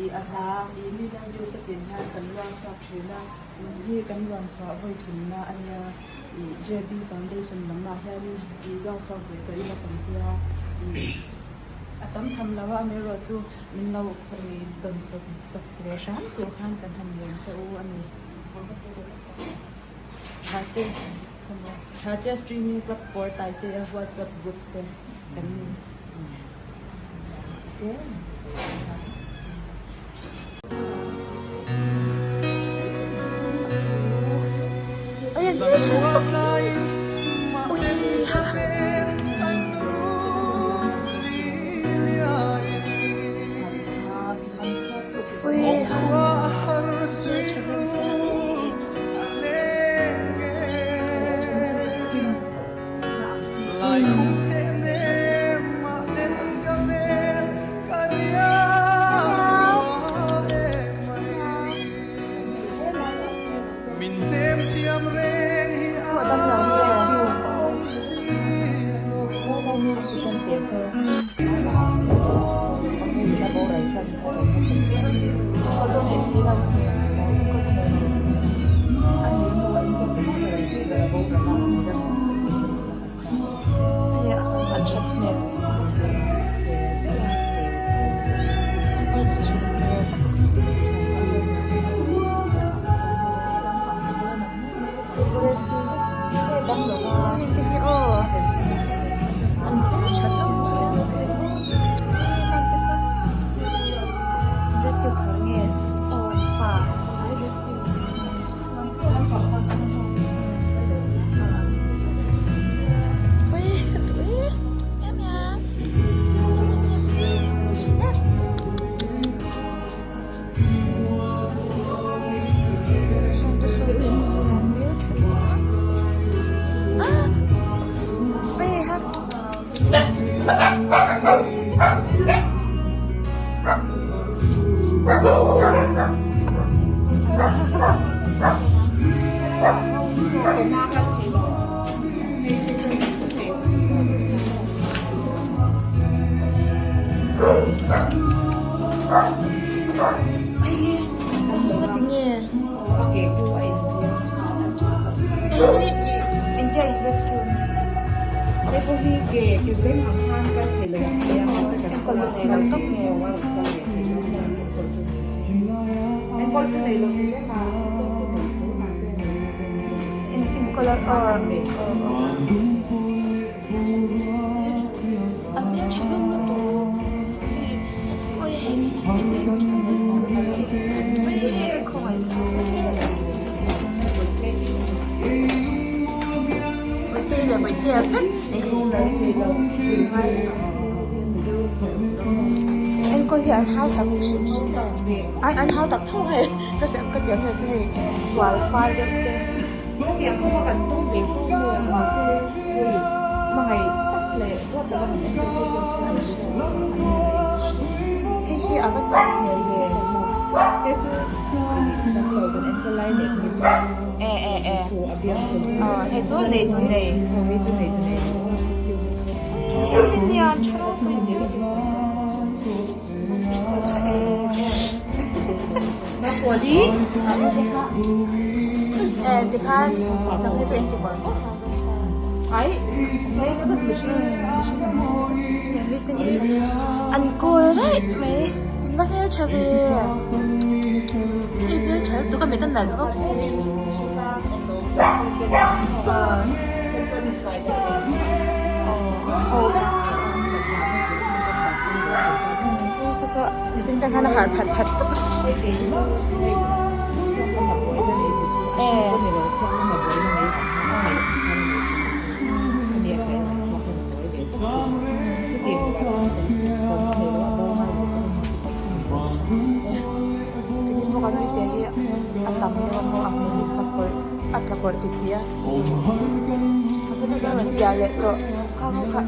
Ih a hla ih million views a tlin hian kan luang chhuak thin a, tun hi kan luan chhuah vawi thumna a nia. Ih JB Foundation lamah hianin ih luang chhuak ve tawh ila kan tia. Ih a tam tham lo a, amaherawhchu min lo ih dawn sawp sak ve hram tur khan kan han lian che u a ni. Thate Thate Streaming Club for Taitea WhatsApp group te kan ni. Enkawl hi an hau tak hrim hrim a an hau tak tho hei ka siam ka tiam hei chu hei sual fal deuh te hetiang pawh a kan tum ve fo mai a mahse hei hmangaih tak leh duat taka kan enkawl phei chuan an hre an hei hi a va chak hmel ve hei chu kan lo kan enkawl lai leh e e e aw hei chu nei tu nei hei chu nei tu nei An kawl raih mai in va hmeltha ve hei hmeltha lutuk a mit a nalh bawk si. A tla kawlh ti tih a a rawn ziah leh tawh kha kha kha.